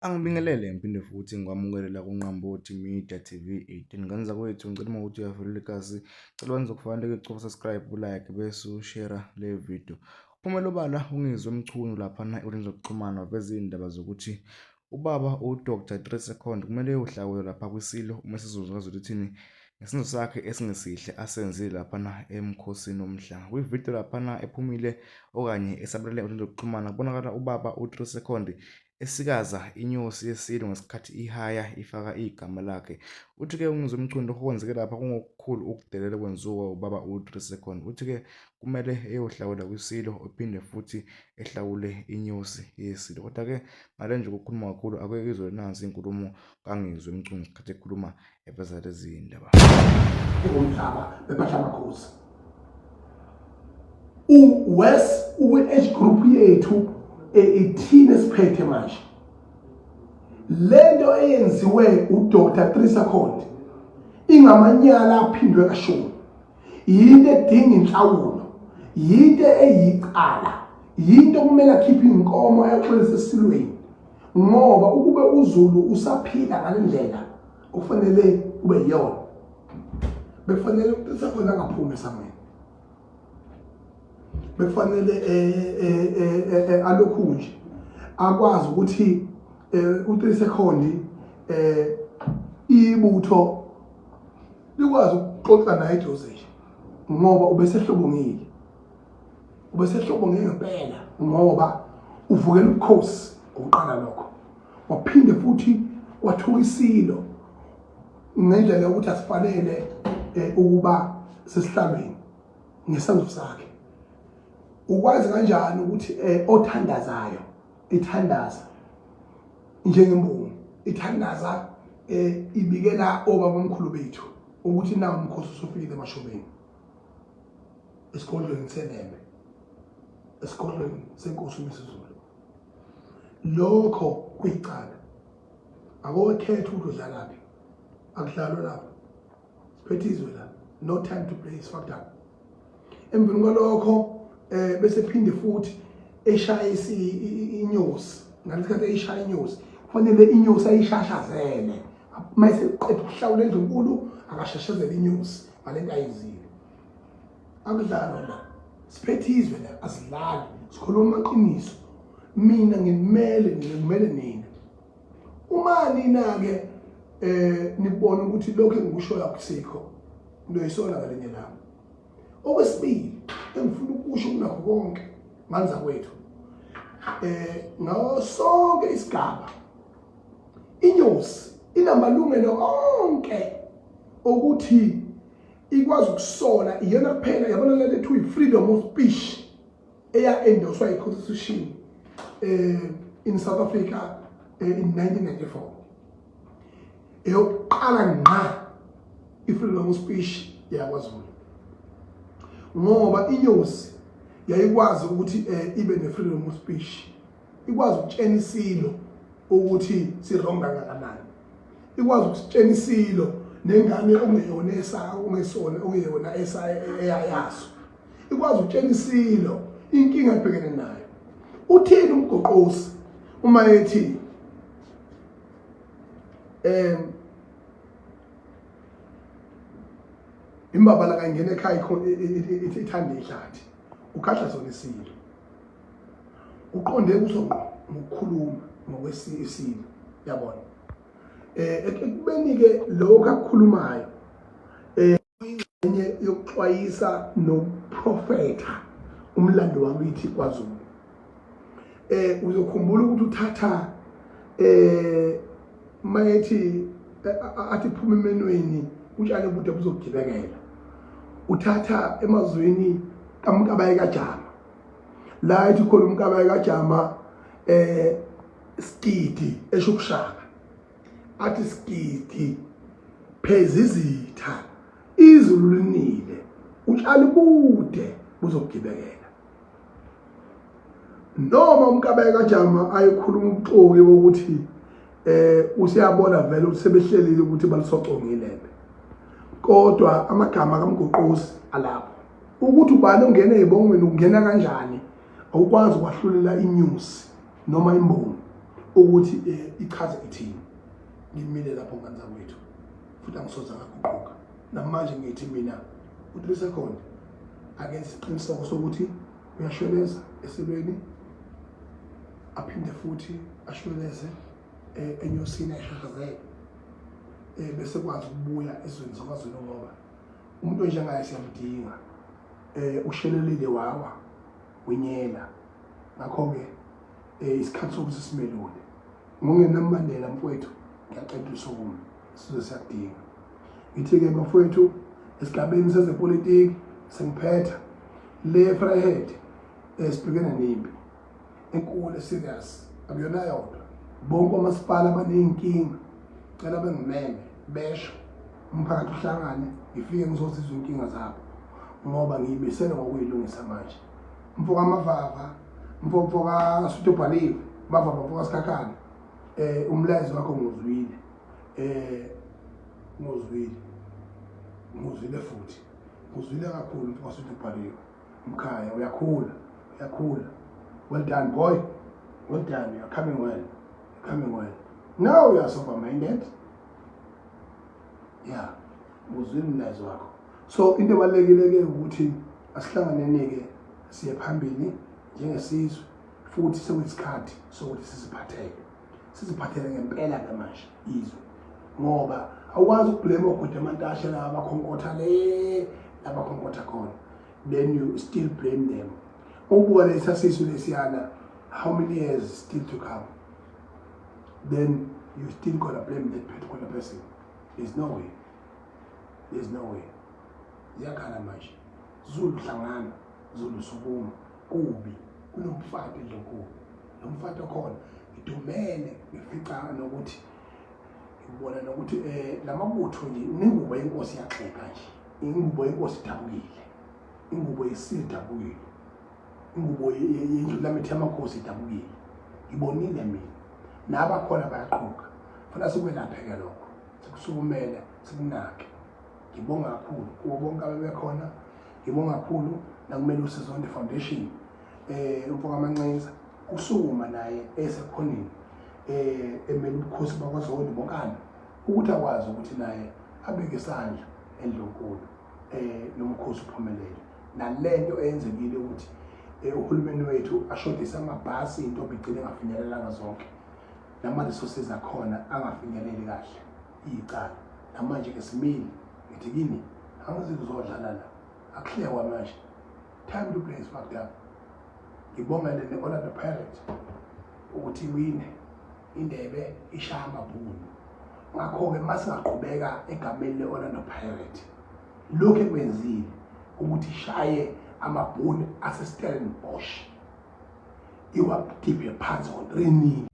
Angibingelele ngiphinde futhi ngikwamukele la kuNqambothi Media TV 18. Ngane zakwethu ngicela uma ukuthi uyavelela igazi, cela wenze okufanele cofa subscribe, like bese ushare le video. Phumela obala uNgizwe Mchunu laphana enkundleni zokuxhumana waveza iy'ndaba zokuthi ubaba uDr 3 Second kumele eyohlawula lapha kwiSilo uMisuzulu kaZwelithini ngesenzo sakhe esingesihle asenzile laphana emkhosini womhlanga. Kwividiyo laphana ephumile okanye esabalele enkundleni zokuxhumana kubonakala ubaba u-3 Second esikaza inyosi yeSilo ngesikhathi ihaya ifaka igama lakhe. Uthi-ke uNgizwe Mchunu lokhu okwenzeke lapha kungokukhulu ukudelela okwenziwa ubaba u-3 Second. Uthi-ke kumele eyohlawula kwiSilo ephinde futhi ehlawule inyosi yeSilo. Kodwa-ke ngale nje ukukhuluma kakhulu ake izwe nansi inkulumo kaNgizwe Mchunu ngesikhathi ekhuluma eveza lezi ndaba. Umhlaba bephatha amakhosi. U-West uwe-age group yethu ithina esiphethe manje. Lento eyenziwe uDr 3 Second ingamanyala aphindwe kashumi. Yinto edinga inhlawulo. Yinto eyicala. Yinto okumele akhiphe inkomo ayoxolisa esilweni. Ngoba ukube uZulu usaphila ngalendlela kufanele kube yiyona. Bekufanele ukuthi khona angaphumi esangweni. Bekufanele eh eh eh alokhu nje akwazi ukuthi u3 second ibutho likwazi ukuxoxa naye eduze nje ngoba ubesehlobongile ubesehlobonge ngempela ngoba uvukela ubukhosi ngokuqala lokho waphinde futhi wathuka isilo ngendlela yokuthi asifanele ukuba sesihlalweni ngesenzo sakhe. Ukwazi kanjani ukuthi othandazayo ithandaza njengembongi ithandaza ibikela obaba omkhulu bethu ukuthi nawu umkhosi usufikile emashobeni esigodlweni seLembe, esigodlweni senkosi uMisuzulu. Lokho kuyicala. Akowekhetha ukuthi udlalaphi, akudlalwa lapho, siphethe izwe la, no time to play, is fucked up. Emveni kwalokho bese phinde futhi eshaya inyosi. Ngalesikhathi eyishaya inyosi kufanele inyosi ayishashazele, uma eseqeda ukuhlawula endlunkulu akashashazele inyosi ngalento ayenzile. Akudlalwa la, siphethe izwe la, asidlali, sikhuluma amaqiniso. Mina ngimele nina, ngimele nina. Uma nina-ke nibona ukuthi lokhu engikushoyo akusikho, niyoyisola ngalinye lami. Okwesibili engifuna ukusho kunakho konke manza kwethu, ngawo sonke isigaba inyosi inamalungelo onke okuthi ikwazi ukusola. Iyona kuphela, yabona lento ethiwa i-freedom of speech eya-endoswa yi-constitution in South Africa in 1994, eyokuqala ngqa i-freedom of speech yakwaZulu, ngoba inyosi yayikwazi ukuthi ibe ne-freedom of speech, ikwazi ukutshena isilo ukuthi si-wrong kangakanani, ikwazi ukusitshena isilo nengane okungeyona esa okungesona okungeyona esa eyayaso, ikwazi ukutshena isilo inkinga ebhekene nayo. Uthini umgoqosi uma ethi imbabala kayingena ekhaya ithanda ihlathi, ukhahla sona isilo, uqonde kuso ngqo ngokukhuluma ngokwesilo, yabona. Ekubeni ke lokho akukhulumayo ingxenye yokuxwayisa nokuprofetha umlando wakithi kwaZulu. Uzokhumbula ukuthi uthatha mayethi athi phuma emenweni utshani bude buzogibekela, uthatha emazweni kaMkabayi kaJama, la ethi khona uMkabayi kaJama sigidi esho ukushaka, athi sigidi pheza izitha, izulu linile, utshani bude buzogibekela. Noma uMkabayi kaJama ayekhuluma ubuxoki bokuthi usiyabona vele ukuthi sebehlelile ukuthi balisocongile iLembe, kodwa amagama kaMgoqozi alapho ukuthi ubani ongena ezibongweni ungena kanjani, awukwazi ukwahlulela inews noma imbongi. Ukuthi eh, ichaze ithini. Ngimile lapho ngane zakwethu futhi angisoze ngaguquka. Namanje ngithi mina u-3 second akenze isiqiniseko sokuthi uyashweleza esilweni aphinde futhi ashweleze eh, enyosini ayishashazele eh, bese kwazi ukubuya ezweni zakwaZulu ngoba umuntu onjengaye siyamdinga eh ushelelile wawa wenyela ngakho-ke eh isikhathi sokuthi simelule ngongenamandela mfowethu ngiyacela usukume sizwe siyakudinga ngithi-ke bafowethu esigabeni sezepolitiki sengiphetha le Vryheid esibhekene nempi enkulu serious akuyona yodwa bonke omasipala abaney'nkinga cela bengimeme besho umphakathi uhlangane ngifike ngizozizwa inkinga zabo ngoba ngiyimisele ngokuyilungisa manje mfo kamavava mfo mfo kasutobhaliwe mavava mfo kasikhakhane eh umlayezo wakho nguzwile eh nguzwile nguzwile futhi nguzwile kakhulu mfo kasutobhaliwe mkhaya uyakhula uyakhula well done boy well done you are coming well you're coming well now you are sober minded yeah uzwile umlayezo wakho so into ebalulekile ke ukuthi asihlanganeni-ke siye phambili njengesizwe futhi sekuyisikhathi sokuthi siziphathele siziphathele ngempela ke manje izwe ngoba awukwazi ukublame ogode amantashe laba abakhonkotha le labakhonkotha khona then you still blame them ubuka lesa sisu lesiyana how many years still to come then you still gonna blame that particular person there's no way there's no way ziyakhala manje zulu hlangana zulu sukuma kubi kunomfati endlunkulu lo mfati okhona ngidumele ngifica nokuthi ngibona nokuthi um lamabutho nje nengubo yenkosi iyaxega nje ingubo yenkosi idabukile ingubo yesilo idabukile ingubo yendlulamithi yamakhosi idabukile ngibonile mina nabakhona bayaqhuka funa sikwelaphe-ke lokho sikusukumele sikunake ngibonga kakhulu kubo bonke abebekhona ngibonga kakhulu nakumele usizonde foundation eh umfoka Mancinza usukuma naye esekhoneni eh emele ubukhosi bakwaZondi bonkana ukuthi akwazi ukuthi naye abeke isandla endlunkulu eh nomkhosi uphumelele nalento eyenzekile ukuthi eh, uhulumeni wethu ashodise amabhasi into igcine engafinyelelanga zonke nama resources akhona angafinyeleli kahle icala namanje ke simile ngithi kini angizikuzodlala la akuhlekwa manje time to play is fucked up ngibongele ne-Orlando Pirates ukuthi iwine indebe ishaya amabhunu ngakho-ke uma singaqhubeka egameni le-Orlando Pirates lokhu ekwenzile ukuthi ishaye amabhunu aseStellenbosch iwadibhe phansi ngo-3-0.